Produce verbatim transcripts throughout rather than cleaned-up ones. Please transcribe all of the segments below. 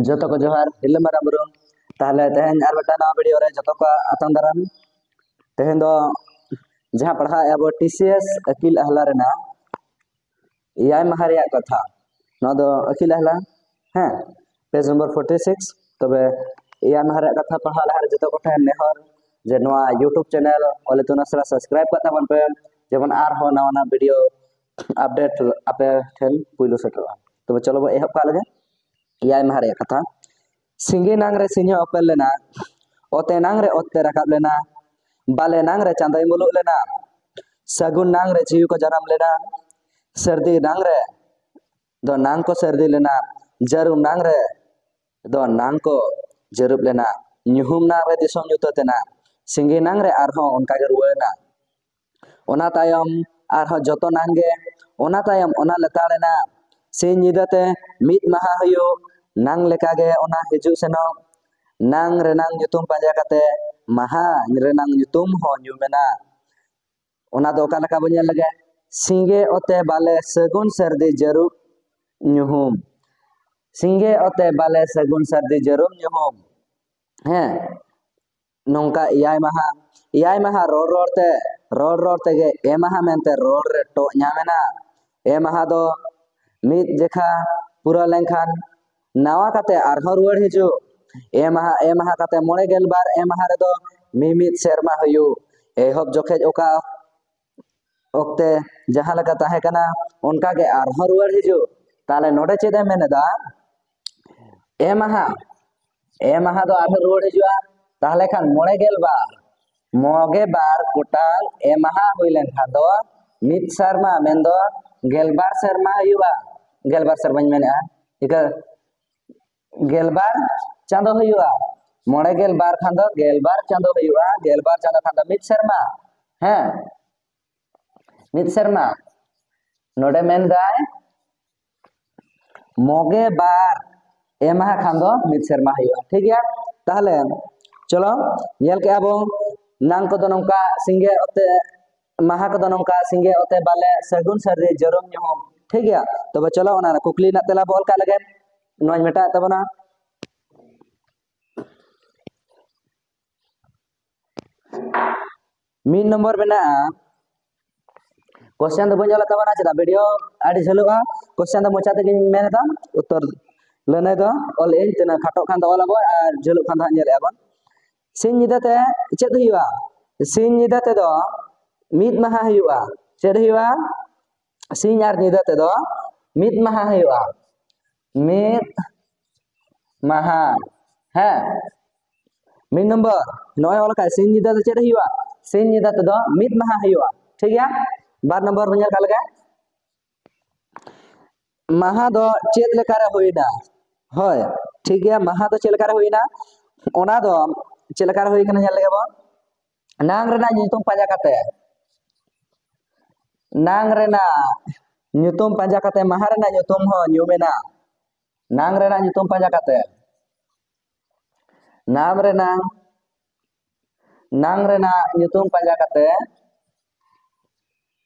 ᱡᱚᱛᱚ ᱠᱚ ᱡᱚᱦᱟᱨ, ᱦᱤᱞᱟᱹ ᱢᱟᱨᱟᱝ ᱵᱩᱨᱩ᱾ ᱛᱟᱦᱚᱞᱮ ᱛᱮᱦᱮᱧ ᱟᱨ ᱢᱤᱫᱴᱟᱝ ᱱᱟᱣᱟ ᱵᱷᱤᱰᱤᱭᱳ ᱨᱮ ᱡᱚᱛᱚ ᱠᱚ ᱟᱛᱟᱝ ᱫᱟᱨᱟᱢ᱾ ᱛᱮᱦᱮᱧ ᱫᱚ ᱡᱟᱦᱟᱸ ᱯᱟᱲᱦᱟᱣᱮᱫᱼᱟ ᱵᱚ ᱴᱤ ᱥᱤ ᱮᱥ ᱟᱹᱠᱤᱞ ᱟᱦᱞᱟ ᱨᱮᱱᱟᱜ ᱮᱭᱟᱭ ᱢᱟᱦᱟ ᱨᱮᱭᱟᱜ ᱠᱟᱛᱷᱟ᱾ ᱱᱚᱣᱟ ᱫᱚ ᱟᱹᱠᱤᱞ ᱟᱦᱞᱟ, ᱦᱮᱸ, ᱯᱮᱡᱽ ᱱᱚᱢᱵᱚᱨ ᱯᱷᱳᱨᱴᱤ ᱥᱤᱠᱥ᱾ ᱛᱚᱵᱮ ᱮᱭᱟᱭ ᱢᱟᱦᱟ ᱨᱮᱭᱟᱜ ᱠᱟᱛᱷᱟ ᱯᱟᱲᱦᱟᱣ ᱞᱟᱦᱟᱨᱮ ᱡᱚᱛᱚ ᱠᱚᱴᱷᱮᱱ ᱱᱮᱦᱚᱨ ᱡᱮ ᱱᱚᱣᱟ ᱭᱩᱴᱩᱵᱽ ᱪᱮᱱᱮᱞ ᱚᱞ ᱤᱛᱩᱱ ᱟᱥᱲᱟ ᱥᱟᱵᱥᱠᱨᱟᱭᱤᱵᱽ ᱠᱟᱜ ᱛᱟᱵᱚᱱ ᱯᱮ, ᱡᱮᱢᱚᱱ ᱟᱨᱦᱚᱸ ᱱᱟᱣᱟ ᱱᱟᱣᱟ ᱵᱷᱤᱰᱤᱭᱳ ᱟᱯᱰᱮᱴ ᱟᱯᱮ ᱴᱷᱮᱱ ᱯᱩᱭᱞᱩ ᱥᱮᱴᱮᱨᱚᱜᱼᱟ᱾ ᱛᱚᱵᱮ ᱪᱚᱞᱚ ᱵᱚ ᱮᱦᱚᱵ ᱠᱟᱜ ᱞᱮᱜᱮ᱾ ᱮᱭᱟᱭ ᱢᱟᱦᱟ ᱨᱮᱭᱟᱜ ᱠᱟᱛᱷᱟ᱾ ᱥᱤᱸᱜᱮ ᱱᱟᱝ ᱨᱮ ᱥᱤᱧ ᱦᱚᱸ ᱚᱯᱮᱞ ᱞᱮᱱᱟ, ᱚᱛᱮ ᱱᱟᱝ ᱨᱮ ᱚᱛ ᱛᱮ ᱨᱟᱠᱟᱵ ᱞᱮᱱᱟ, ᱵᱟᱞᱮ ᱱᱟᱝ ᱨᱮ ᱪᱟᱸᱫᱚᱭ ᱢᱩᱞᱩᱜ ᱞᱮᱱᱟ, ᱥᱟᱹᱜᱩᱱ ᱱᱟᱝ ᱨᱮ ᱡᱤᱣᱤ ᱠᱚ ᱡᱟᱱᱟᱢ ᱞᱮᱱᱟ, ᱥᱟᱹᱨᱫᱤ ᱱᱟᱝ ᱨᱮ ᱫᱚ ᱱᱟᱝ ᱠᱚ ᱥᱟᱹᱨᱫᱤ ᱞᱮᱱᱟ, ᱡᱟᱹᱨᱩᱢ ᱱᱟᱝ ᱨᱮ ᱫᱚ ᱱᱟᱝ ᱠᱚ ᱡᱟᱹᱨᱩᱵ ᱞᱮᱱᱟ, ᱧᱩᱦᱩᱢ ᱱᱟᱝ ᱨᱮ ᱫᱤᱥᱚᱢ ᱧᱩᱛᱟᱹᱛ ᱮᱱᱟ, ᱥᱤᱸᱜᱮ ᱱᱟᱝ ᱨᱮ ᱟᱨᱦᱚᱸ ᱚᱱᱠᱟ ᱜᱮ ᱨᱩᱣᱟᱹᱲ ᱮᱱᱟ᱾ ᱚᱱᱟ ᱛᱟᱭᱚᱢ ᱟᱨᱦᱚᱸ ᱡᱚᱛᱚ ᱱᱟᱝ ᱜᱮ, ᱚᱱᱟ ᱛᱟᱭᱚᱢ ᱚᱱᱟ ᱞᱮᱛᱟᱲ ᱮᱱᱟ᱾ ᱥᱤᱧ ᱧᱤᱫᱟᱹ ᱛᱮ ᱢᱤᱫ ᱢᱟᱦᱟ ᱦᱩᱭᱩᱜ, ᱱᱟᱝ ᱞᱮᱠᱟ ᱜᱮ ᱚᱱᱟ ᱦᱤᱡᱩᱜ ᱥᱮᱱᱚᱜ᱾ ᱱᱟᱝ ᱨᱮᱱᱟᱝ ᱧᱩᱛᱩᱢ ᱯᱟᱸᱡᱟ ᱠᱟᱛᱮ ᱢᱟᱦᱟ ᱨᱮᱱᱟᱝ ᱧᱩᱛᱩᱢ ᱦᱚᱸ ᱧᱩᱢ ᱮᱱᱟ᱾ ᱚᱱᱟ ᱫᱚ ᱚᱠᱟ ᱞᱮᱠᱟ ᱵᱚᱱ ᱧᱮᱞ ᱞᱮᱜᱮ? ᱥᱤᱸᱜᱮ ᱚᱛᱮ ᱵᱟᱞᱮ ᱥᱟᱹᱜᱩᱱ ᱥᱟᱹᱨᱫᱤ ᱡᱟᱹᱨᱩᱵ ᱧᱩᱦᱩᱢ᱾ ᱥᱤᱸᱜᱮ ᱚᱛᱮ ᱵᱟᱞᱮ ᱥᱟᱹᱜᱩᱱ ᱥᱟᱹᱨᱫᱤ ᱡᱟᱹᱨᱩᱢ ᱧᱩᱦᱩᱢ᱾ ᱦᱮᱸ, ᱱᱚᱝᱠᱟ ᱮᱭᱟᱭ ᱢᱟᱦᱟ, ᱮᱭᱟᱭ ᱢᱟᱦᱟ ᱨᱚᱲ ᱨᱚᱲ ᱛᱮ, ᱨᱚᱲ ᱨᱚᱲ ᱛᱮᱜᱮ ᱮ ᱢᱟᱦᱟ ᱢᱮᱱᱛᱮ ᱨᱚᱲ ᱨᱮ ᱴᱚᱜ ᱧᱟᱢ ᱮᱱᱟ᱾ ᱮ ᱢᱟᱦᱟ ᱫᱚ ᱢᱤᱫ ᱡᱮᱠᱷᱟ ᱯᱩᱨᱟᱹ ᱞᱮᱱᱠᱷᱟᱱ ᱱᱟᱣᱟ ᱠᱟᱛᱮ ᱟᱨᱦᱚᱸ ᱨᱩᱣᱟᱹᱲ ᱦᱤᱡᱩᱜ᱾ ᱮ ᱢᱟᱦᱟ, ᱮ ᱢᱟᱦᱟ ᱠᱟᱛᱮ ᱢᱚᱬᱮ ᱜᱮᱞ ᱵᱟᱨ ᱮ ᱢᱟᱦᱟ ᱨᱮᱫᱚ ᱢᱤᱢᱤᱫ ᱥᱮᱨᱢᱟ ᱦᱩᱭᱩᱜ᱾ ᱮᱦᱚᱵ ᱡᱚᱠᱷᱮᱡ ᱚᱠᱟ ᱚᱠᱛᱮ ᱡᱟᱦᱟᱸ ᱞᱮᱠᱟ ᱛᱟᱦᱮᱸ ᱠᱟᱱᱟ, ᱚᱱᱠᱟ ᱜᱮ ᱟᱨᱦᱚᱸ ᱨᱩᱣᱟᱹᱲ ᱦᱤᱡᱩᱜ᱾ ᱛᱟᱦᱞᱮ ᱱᱚᱰᱮ ᱪᱮᱫ ᱮ ᱢᱮᱱ ᱮᱫᱟ? ᱮ ᱢᱟᱦᱟ, ᱮ ᱢᱟᱦᱟ ᱫᱚ ᱟᱨᱦᱚᱸ ᱨᱩᱣᱟᱹᱲ ᱦᱤᱡᱩᱜᱼᱟ᱾ ᱛᱟᱦᱞᱮ ᱠᱷᱟᱱ ᱢᱚᱬᱮ ᱜᱮᱞ ᱵᱟᱨ, ᱢᱚᱬᱮ ᱵᱟᱨ ᱜᱚᱴᱟᱝ ᱮ ᱢᱟᱦᱟ ᱦᱩᱭ ᱞᱮᱱᱠᱷᱟᱱ ᱫᱚ ᱢᱤᱫ ᱥᱮᱨᱢᱟ, ᱢᱮᱱᱫᱚ ᱜᱮᱞᱵᱟᱨ ᱥᱮᱨᱢᱟ ᱦᱩᱭᱩᱜᱼᱟ᱾ ᱜᱮᱞᱵᱟᱨ ᱥᱮᱨᱢᱟᱧ ᱢᱮᱱᱮᱫᱼᱟ, ᱤᱠᱟᱹ ᱜᱮᱞᱵᱟᱨ ᱪᱟᱸᱫᱚ ᱦᱩᱭᱩᱜᱼᱟ᱾ ᱢᱚᱬᱮ ᱜᱮᱞ ᱵᱟᱨ ᱠᱷᱟᱱ ᱫᱚ ᱜᱮᱞᱵᱟᱨ ᱪᱟᱸᱫᱚ ᱦᱩᱭᱩᱜᱼᱟ, ᱜᱮᱞᱵᱟᱨ ᱪᱟᱸᱫᱚ ᱠᱷᱟᱱ ᱫᱚ ᱢᱤᱫ ᱥᱮᱨᱢᱟ᱾ ᱦᱮᱸ, ᱢᱤᱫ ᱥᱮᱨᱢᱟ᱾ ᱱᱚᱰᱮ ᱢᱮᱱᱫᱟᱭ ᱢᱚᱜᱮ ᱵᱟᱨ ᱮ ᱢᱟᱦᱟ ᱠᱷᱟᱱ ᱫᱚ ᱢᱤᱫ ᱥᱮᱨᱢᱟ ᱦᱩᱭᱩᱜᱼᱟ᱾ ᱴᱷᱤᱠ ᱜᱮᱭᱟ, ᱛᱟᱦᱞᱮ ᱪᱚᱞᱚ ᱧᱮᱞ ᱠᱮᱜᱼᱟ ᱵᱚᱱ, ᱱᱟᱝ ᱠᱚᱫᱚ ᱱᱚᱝᱠᱟ, ᱥᱤᱸᱜᱮ ᱚᱛᱮ ᱢᱟᱦᱟ ᱠᱚᱫᱚ ᱱᱚᱝᱠᱟ, ᱥᱤᱸᱜᱮ ᱚᱛᱮ ᱵᱟᱞᱮ ᱥᱟᱹᱜᱩᱱ ᱥᱟᱹᱨᱫᱤ ᱡᱟᱹᱨᱩᱢ ᱧᱩᱦᱩᱢ᱾ ᱴᱷᱤᱠ ᱜᱮᱭᱟ, ᱛᱚᱵᱮ ᱪᱚᱞᱚ ᱚᱱᱟ ᱠᱩᱠᱞᱤ ᱨᱮᱱᱟᱜ ᱛᱮᱞᱟ ᱵᱚ ᱚᱞ ᱠᱟᱜ ᱞᱮᱜᱮ᱾ ᱱᱚᱣᱟᱧ ᱢᱮᱴᱟᱣᱮᱫ ᱛᱟᱵᱚᱱᱟ, ᱢᱤᱫ ᱱᱚᱢᱵᱚᱨ ᱢᱮᱱᱟᱜᱼᱟ, ᱠᱚᱥᱪᱮᱱ ᱫᱚ ᱵᱟᱹᱧ ᱚᱞᱮᱫ ᱛᱟᱵᱚᱱᱟ, ᱪᱮᱫᱟᱜ ᱵᱷᱤᱰᱤᱭᱳ ᱟᱹᱰᱤ ᱡᱷᱟᱹᱞᱩᱜᱼᱟ᱾ ᱠᱚᱥᱪᱮᱱ ᱫᱚ ᱢᱚᱪᱟ ᱛᱮᱜᱮᱧ ᱢᱮᱱ ᱮᱫᱟ, ᱩᱛᱛᱚᱨ ᱞᱟᱹᱱᱟᱹᱭ ᱫᱚ ᱚᱞ ᱟᱹᱧ, ᱛᱤᱱᱟᱹᱜ ᱠᱷᱟᱴᱚᱜ ᱠᱷᱟᱱ ᱫᱚ ᱚᱞ ᱟᱵᱚᱱ ᱟᱨ ᱡᱷᱟᱹᱞᱩᱜ ᱠᱷᱟᱱ ᱫᱚ ᱦᱟᱸᱜ ᱧᱮᱞᱮᱫᱼᱟ ᱵᱚᱱ᱾ ᱥᱤᱧ ᱧᱤᱫᱟᱹ ᱛᱮ ᱪᱮᱫ ᱦᱩᱭᱩᱜᱼᱟ? ᱥᱤᱧ ᱧᱤᱫᱟᱹ ᱛᱮᱫᱚ ᱢᱤᱫ ᱢᱟᱦᱟ ᱦᱩᱭᱩᱜᱼᱟ᱾ ᱪᱮᱫ ᱦᱩᱭᱩᱜᱼᱟ? ᱥᱤᱧ ᱟᱨ ᱧᱤᱫᱟᱹ ᱛᱮᱫᱚ ᱢᱤᱫ ᱢᱟᱦᱟ ᱦᱩᱭᱩᱜᱼᱟ᱾ ᱢᱤᱫ ᱢᱟᱦᱟ᱾ ᱦᱮᱸ, ᱢᱤᱫ ᱱᱚᱢᱵᱚᱨ, ᱱᱚᱜᱼᱚᱭ ᱚᱞ ᱠᱟᱜ, ᱥᱤᱧ ᱧᱤᱫᱟᱹ ᱫᱚ ᱪᱮᱫ ᱦᱩᱭᱩᱜᱼᱟ? ᱥᱤᱧ ᱧᱤᱫᱟᱹ ᱛᱮᱫᱚ ᱢᱤᱫ ᱢᱟᱦᱟ ᱦᱩᱭᱩᱜᱼᱟ᱾ ᱴᱷᱤᱠ ᱜᱮᱭᱟ, ᱵᱟᱨ ᱱᱚᱢᱵᱚᱨ ᱵᱚᱱ ᱧᱮᱞ ᱠᱟᱜ ᱞᱮᱜᱮ᱾ ᱢᱟᱦᱟ ᱫᱚ ᱪᱮᱫ ᱞᱮᱠᱟᱨᱮ ᱦᱩᱭᱱᱟ? ᱦᱳᱭ, ᱴᱷᱤᱠ ᱜᱮᱭᱟ, ᱢᱟᱦᱟ ᱫᱚ ᱪᱮᱫ ᱞᱮᱠᱟᱨᱮ ᱦᱩᱭᱱᱟ? ᱚᱱᱟ ᱫᱚ ᱪᱮᱫ ᱞᱮᱠᱟᱨᱮ ᱦᱩᱭ ᱠᱟᱱᱟ, ᱧᱮᱞ ᱞᱮᱜᱮ ᱵᱚᱱ᱾ ᱱᱟᱝ ᱨᱮᱱᱟᱜ ᱧᱩᱛᱩᱢ ᱯᱟᱸᱡᱟ ᱠᱟᱛᱮ, ᱱᱟᱝ ᱨᱮᱱᱟᱜ ᱧᱩᱛᱩᱢ ᱯᱟᱸᱡᱟ ᱠᱟᱛᱮ ᱢᱟᱦᱟ ᱨᱮᱱᱟᱜ ᱧᱩᱛᱩᱢ ᱦᱚᱸ ᱧᱩᱢ ᱮᱱᱟ᱾ ᱱᱟᱝ ᱨᱮᱱᱟᱜ ᱧᱩᱛᱩᱢ ᱯᱟᱸᱡᱟ ᱠᱟᱛᱮ, ᱱᱟᱢ ᱨᱮᱱᱟᱝ, ᱱᱟᱝ ᱨᱮᱱᱟᱜ ᱧᱩᱛᱩᱢ ᱯᱟᱸᱡᱟ ᱠᱟᱛᱮ,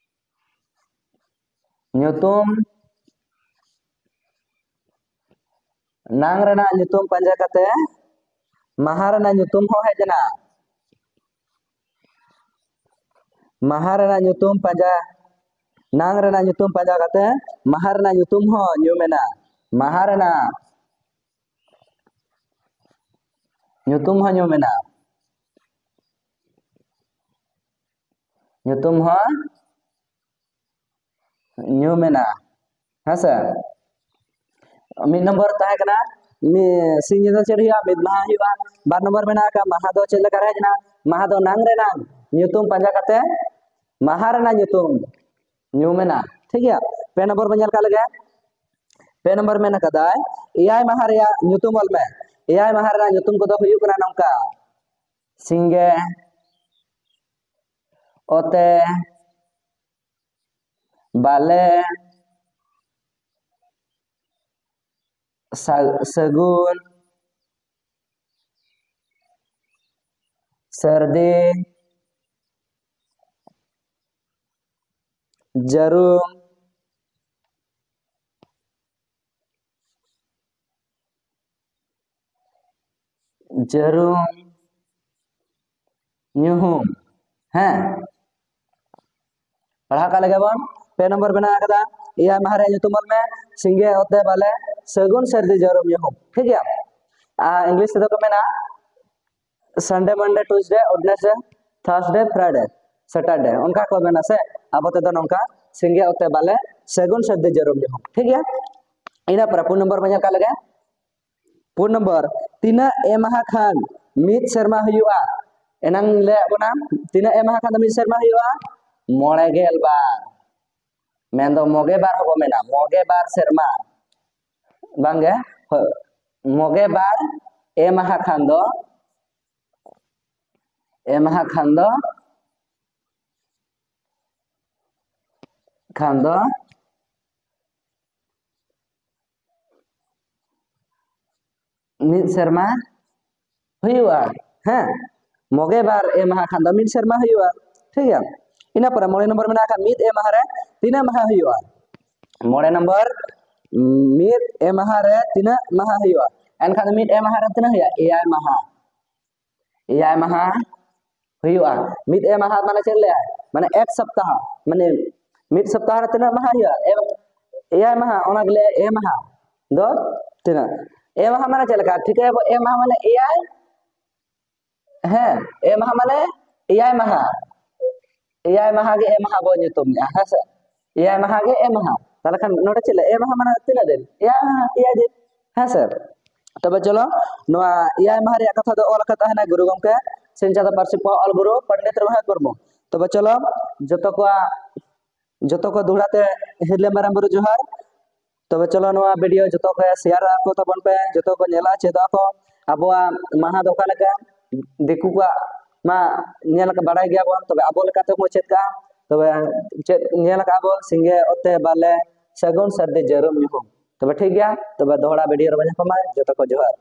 ᱧᱩᱛᱩᱢ, ᱱᱟᱝ ᱨᱮᱱᱟᱜ ᱧᱩᱛᱩᱢ ᱯᱟᱸᱡᱟ ᱠᱟᱛᱮ ᱢᱟᱦᱟ ᱨᱮᱱᱟᱜ ᱧᱩᱛᱩᱢ ᱦᱚᱸ ᱦᱮᱡ ᱮᱱᱟ᱾ ᱢᱟᱦᱟ ᱨᱮᱱᱟᱜ ᱧᱩᱛᱩᱢ ᱯᱟᱸᱡᱟ, ᱱᱟᱝ ᱨᱮᱱᱟᱜ ᱧᱩᱛᱩᱢ ᱯᱟᱸᱡᱟ ᱠᱟᱛᱮ ᱢᱟᱦᱟ ᱨᱮᱱᱟᱜ ᱧᱩᱛᱩᱢ ᱦᱚᱸ ᱧᱩᱢ ᱮᱱᱟ᱾ ᱢᱟᱦᱟ ᱨᱮᱱᱟᱜ ᱧᱩᱛᱩᱢ ᱦᱚᱸ ᱧᱩᱢ ᱮᱱᱟ᱾ ᱧᱩᱛᱩᱢ ᱦᱚᱸ ᱧᱩᱢ ᱮᱱᱟ᱾ ᱦᱮᱸ ᱥᱮ? ᱢᱤᱫ ᱱᱚᱢᱵᱚᱨ ᱛᱟᱦᱮᱸ ᱠᱟᱱᱟ, ᱢᱤ-, ᱥᱤᱧ ᱧᱤᱫᱟᱹ ᱪᱮᱫ ᱦᱩᱭᱩᱜᱼᱟ? ᱢᱤᱫ ᱢᱟᱦᱟ ᱦᱩᱭᱩᱜᱼᱟ᱾ ᱵᱟᱨ ᱱᱚᱢᱵᱚᱨ ᱢᱮᱱᱟᱜ ᱟᱠᱟᱫ, ᱢᱟᱦᱟ ᱫᱚ ᱪᱮᱫ ᱞᱮᱠᱟ ᱨᱮ ᱦᱮᱡ ᱮᱱᱟ? ᱢᱟᱦᱟ ᱫᱚ ᱱᱟᱝ ᱨᱮᱱᱟᱝ ᱧᱩᱛᱩᱢ ᱯᱟᱸᱡᱟ ᱠᱟᱛᱮ ᱢᱟᱦᱟ ᱨᱮᱱᱟᱜ ᱧᱩᱛᱩᱢ ᱧᱩᱢ ᱮᱱᱟ᱾ ᱴᱷᱤᱠ ᱜᱮᱭᱟ, ᱯᱮ ᱱᱚᱢᱵᱚᱨ ᱵᱚᱱ ᱧᱮᱞ ᱠᱟᱜ ᱞᱮᱜᱮ᱾ ᱯᱮ ᱱᱚᱢᱵᱚᱨ ᱢᱮᱱ ᱟᱠᱟᱫᱟᱭ, ᱮᱭᱟᱭ ᱢᱟᱦᱟ ᱨᱮᱭᱟᱜ ᱧᱩᱛᱩᱢ ᱚᱞ ᱢᱮ᱾ ᱮᱭᱟᱭ ᱢᱟᱦᱟ ᱨᱮᱱᱟᱜ ᱧᱩᱛᱩᱢ ᱠᱚᱫᱚ ᱦᱩᱭᱩᱜ ᱠᱟᱱᱟ ᱱᱚᱝᱠᱟ: ᱥᱤᱸᱜᱮ, ᱚᱛᱮ, ᱵᱟᱞᱮ, ᱥᱟ-, ᱥᱟᱹᱜᱩᱱ, ᱥᱟᱹᱨᱫᱤ, ᱡᱟᱹᱨᱩᱢ, ᱡᱟᱹᱨᱩᱢ, ᱧᱩᱦᱩᱢ᱾ ᱦᱮᱸ, ᱯᱟᱲᱦᱟᱣ ᱠᱟᱜ ᱞᱮᱜᱮ ᱵᱚᱱ᱾ ᱯᱮ ᱱᱚᱢᱵᱚᱨ ᱢᱮᱱᱟᱜ ᱟᱠᱟᱫᱟ, ᱮᱭᱟᱭ ᱢᱟᱦᱟ ᱨᱮᱭᱟᱜ ᱧᱩᱛᱩᱢ ᱚᱞ ᱢᱮ, ᱥᱤᱸᱜᱮ ᱚᱛᱮ ᱵᱟᱞᱮ ᱥᱟᱹᱜᱩᱱ ᱥᱟᱹᱨᱫᱤ ᱡᱟᱹᱨᱩᱢ ᱧᱩᱦᱩᱢ, ᱴᱷᱤᱠ ᱜᱮᱭᱟ᱾ ᱟᱨ ᱤᱝᱞᱤᱥ ᱛᱮᱫᱚ ᱠᱚ ᱢᱮᱱᱟ Sunday, Monday, Tuesday, Wednesday, Thursday, Friday, Saturday, ᱚᱱᱠᱟ ᱠᱚ ᱢᱮᱱᱟ ᱥᱮ᱾ ᱟᱵᱚ ᱛᱮᱫᱚ ᱱᱚᱝᱠᱟ, ᱥᱤᱸᱜᱮ ᱚᱛᱮ ᱵᱟᱞᱮ ᱥᱟᱹᱜᱩᱱ ᱥᱟᱹᱨᱫᱤ ᱡᱟᱹᱨᱩᱢ ᱧᱩᱦᱩᱢ, ᱴᱷᱤᱠ ᱜᱮᱭᱟ᱾ ᱤᱱᱟᱹ ᱯᱚᱨᱮ ᱯᱩᱱ ᱱᱚᱢᱵᱚᱨ ᱵᱚᱱ ᱧᱮᱞ ᱠᱟᱜ ᱞᱮᱜᱮ᱾ ᱯᱩᱱ ᱱᱚᱢᱵᱚᱨ, ᱛᱤᱱᱟᱹᱜ ᱮ ᱢᱟᱦᱟ ᱠᱷᱟᱱ ᱢᱤᱫ ᱥᱮᱨᱢᱟ ᱦᱩᱭᱩᱜᱼᱟ? ᱮᱱᱟᱝ ᱞᱟᱹᱭᱟᱫ ᱵᱚᱱᱟ, ᱛᱤᱱᱟᱹᱜ ᱮ ᱢᱟᱦᱟ ᱠᱷᱟᱱ ᱫᱚ ᱢᱤᱫ ᱥᱮᱨᱢᱟ ᱦᱩᱭᱩᱜᱼᱟ? ᱢᱚᱬᱮ ᱜᱮᱞ ᱵᱟᱨ᱾ ᱢᱮᱱᱫᱚ ᱢᱚᱜᱮ ᱵᱟᱨ ᱦᱚᱸᱵᱚ ᱢᱮᱱᱟ, ᱢᱚᱜᱮ ᱵᱟᱨ ᱥᱮᱨᱢᱟ᱾ ᱵᱟᱝᱜᱮ, ᱦᱳᱭ, ᱢᱚᱜᱮ ᱵᱟᱨ ᱮ ᱢᱟᱦᱟ ᱠᱷᱟᱱ ᱫᱚ, ᱮ ᱢᱟᱦᱟ ᱠᱷᱟᱱ ᱫᱚ, ᱠᱷᱟᱱ ᱫᱚ ᱢᱤᱫ ᱥᱮᱨᱢᱟ ᱦᱩᱭᱩᱜᱼᱟ᱾ ᱦᱮᱸ, ᱢᱚᱜᱮ ᱵᱟᱨ ᱮ ᱢᱟᱦᱟ ᱠᱷᱟᱱ ᱫᱚ ᱢᱤᱫ ᱥᱮᱨᱢᱟ ᱦᱩᱭᱩᱜᱼᱟ, ᱴᱷᱤᱠ ᱜᱮᱭᱟ᱾ ᱤᱱᱟᱹ ᱯᱚᱨᱮ ᱢᱚᱬᱮ ᱱᱚᱢᱵᱚᱨ ᱢᱮᱱᱟᱜ ᱠᱷᱟᱱ ᱢᱤᱫ ᱮ ᱢᱟᱦᱟ ᱨᱮ ᱛᱤᱱᱟᱹᱜ ᱢᱟᱦᱟ ᱦᱩᱭᱩᱜᱼᱟ? ᱢᱚᱬᱮ ᱱᱚᱢᱵᱚᱨ, ᱢᱤᱫ ᱮ ᱢᱟᱦᱟ ᱨᱮ ᱛᱤᱱᱟᱹᱜ ᱢᱟᱦᱟ ᱦᱩᱭᱩᱜᱼᱟ? ᱮᱱᱠᱷᱟᱱ ᱫᱚ ᱢᱤᱫ ᱮ ᱢᱟᱦᱟ ᱨᱮ ᱛᱤᱱᱟᱹᱜ ᱦᱩᱭᱩᱜᱼᱟ? ᱮᱭᱟᱭ ᱢᱟᱦᱟ᱾ ᱮᱭᱟᱭ ᱢᱟᱦᱟ ᱦᱩᱭᱩᱜᱼᱟ᱾ ᱢᱤᱫ ᱮ ᱢᱟᱦᱟ ᱢᱟᱱᱮ ᱪᱮᱫ ᱞᱟᱹᱭᱟ? ᱢᱟᱱᱮ ᱮᱠ ᱥᱚᱯᱛᱟᱦᱚ, ᱢᱟᱱᱮ ᱢᱤᱫ ᱥᱚᱯᱛᱟᱦᱚ ᱨᱮ ᱛᱤᱱᱟᱹᱜ ᱢᱟᱦᱟ ᱦᱩᱭᱩᱜᱼᱟ? ᱮ-, ᱮᱭᱟᱭ ᱢᱟᱦᱟ, ᱚᱱᱟ ᱜᱮ ᱞᱟᱹᱭᱟ ᱮ ᱢᱟᱦᱟ ᱫᱚ ᱛᱤᱱᱟᱹᱜ? ᱮ ᱢᱟᱦᱟ ᱢᱟᱱᱮ ᱪᱮᱫ ᱞᱮᱠᱟ? ᱴᱷᱤᱠᱟᱹᱭᱟᱵᱚ ᱮ ᱢᱟᱦᱟ ᱢᱟᱱᱮ ᱮᱭᱟᱭ, ᱦᱮᱸ, ᱮ ᱢᱟᱦᱟ ᱢᱟᱱᱮ ᱮᱭᱟᱭ ᱢᱟᱦᱟ, ᱮᱭᱟᱭ ᱢᱟᱦᱟ ᱜᱮ ᱮ ᱢᱟᱦᱟ ᱵᱚ ᱧᱩᱛᱩᱢᱮᱜᱼᱟ, ᱦᱮᱸ ᱥᱮ? ᱮᱭᱟᱭ ᱢᱟᱦᱟ ᱜᱮ ᱮ ᱢᱟᱦᱟ᱾ ᱛᱟᱦᱚᱞᱮ ᱠᱷᱟᱱ ᱱᱚᱰᱮ ᱪᱮᱫ ᱞᱮ, ᱮ ᱢᱟᱦᱟ ᱢᱟᱱᱮ ᱛᱤᱱᱟᱹᱜ ᱫᱤᱱ? ᱮᱭᱟᱭ ᱢᱟᱦᱟ, ᱮᱭᱟᱭ ᱫᱤᱱ, ᱦᱮᱸ ᱥᱮ? ᱛᱚᱵᱮ ᱪᱚᱞᱚ, ᱱᱚᱣᱟ ᱮᱭᱟᱭ ᱢᱟᱦᱟ ᱨᱮᱭᱟᱜ ᱠᱟᱛᱷᱟ ᱫᱚ ᱚᱞ ᱟᱠᱟᱫ ᱛᱟᱦᱮᱱᱟ ᱜᱩᱨᱩ ᱜᱚᱢᱠᱮ, ᱥᱤᱧ ᱪᱟᱸᱫᱚ ᱯᱟᱹᱨᱥᱤ ᱯᱚᱦᱟ ᱚᱞ ᱜᱩᱨᱩ ᱯᱚᱱᱰᱤᱛ ᱨᱚᱜᱷᱩᱱᱟᱛᱷ ᱢᱩᱨᱢᱩ᱾ ᱛᱚᱵᱮ ᱪᱚᱞᱚ, ᱡᱚᱛᱚ ᱠᱚᱣᱟᱜ, ᱡᱚᱛᱚ ᱠᱚ ᱫᱚᱦᱲᱟ ᱛᱮ ᱦᱤᱨᱞᱟᱹ ᱢᱟᱨᱟᱝ ᱵᱩᱨᱩ ᱡᱚᱦᱟᱨ᱾ ᱛᱚᱵᱮ ᱪᱚᱞᱚ, ᱱᱚᱣᱟ ᱵᱷᱤᱰᱤᱭᱳ ᱡᱚᱛᱚ ᱠᱚ ᱥᱮᱭᱟᱨ ᱟᱠᱚ ᱛᱟᱵᱚᱱ ᱯᱮ, ᱡᱚᱛᱚ ᱠᱚ ᱧᱮᱞᱟ, ᱪᱮᱫᱚᱜ ᱟᱠᱚ᱾ ᱟᱵᱚᱣᱟᱜ ᱢᱟᱦᱟ ᱫᱚ ᱚᱠᱟ ᱞᱮᱠᱟ, ᱫᱤᱠᱩ ᱠᱚᱣᱟᱜ ᱢᱟ ᱧᱮᱞ ᱟᱠᱟᱫ, ᱵᱟᱲᱟᱭ ᱜᱮᱭᱟᱵᱚᱱ, ᱛᱚᱵᱮ ᱟᱵᱚ ᱞᱮᱠᱟᱛᱮ ᱵᱚᱱ ᱪᱮᱫ ᱠᱟᱜᱼᱟ᱾ ᱛᱚᱵᱮ ᱪᱮᱫ ᱧᱮᱞ ᱟᱠᱟᱫ ᱵᱚᱱ, ᱥᱤᱸᱜᱮ ᱚᱛᱮ ᱵᱟᱞᱮ ᱥᱟᱹᱜᱩᱱ ᱥᱟᱹᱨᱫᱤ ᱡᱟᱹᱨᱩᱢ ᱧᱩᱦᱩᱢ᱾ ᱛᱚᱵᱮ ᱴᱷᱤᱠ ᱜᱮᱭᱟ, ᱛᱚᱵᱮ ᱫᱚᱦᱲᱟ ᱵᱷᱤᱰᱤᱭᱳ ᱨᱮᱵᱚᱱ ᱧᱟᱯᱟᱢᱟ᱾ ᱡᱚᱛᱚ ᱠᱚ ᱡᱚᱦᱟᱨ᱾